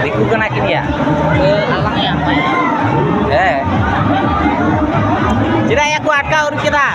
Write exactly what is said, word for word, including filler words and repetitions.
ᱫᱤᱠᱩ ᱠᱟᱱᱟ ᱠᱤᱱ ᱭᱟ᱾ ᱦᱮᱸ᱾ ᱪᱮᱫᱟᱜ ᱭᱟ ᱠᱚ ᱟᱴᱠᱟᱣ ᱩᱨᱤᱡ ᱠᱮᱫᱟ?